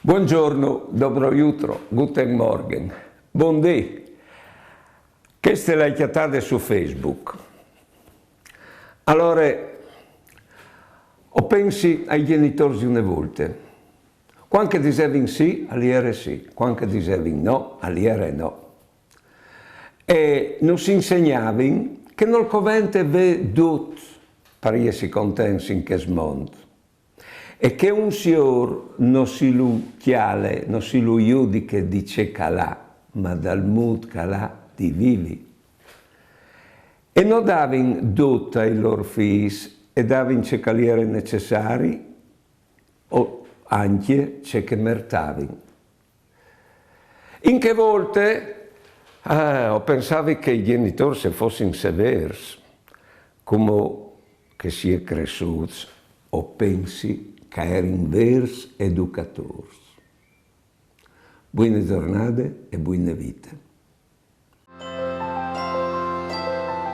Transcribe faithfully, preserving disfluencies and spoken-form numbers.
Buongiorno, dobro jutro, guten Morgen, bundì. Cheste l'hai cjatade su Facebook. Alore, o pensi ai gjenitôrs di une volte. Cuant che a disevin sì, al jere sì, cuant che a disevin no, al jere no. E nus insegnavin che nol covente vê dut par jessi contents in chest mont. E che un siôr no si lu cjale, no si lu judiche di ce che al à, ma dal mût che al à di vivi. E no davin dut ai lôr fîs, e davin ce che al jere necessari, o ancje ce che a mertavin. In chê volte, eh, o pensavi che i gjenitôrs a fossin sevêrs, cumò che si è cressûts, o pensi che a jerin vêrs educatôrs. Buine zornade e buine vite.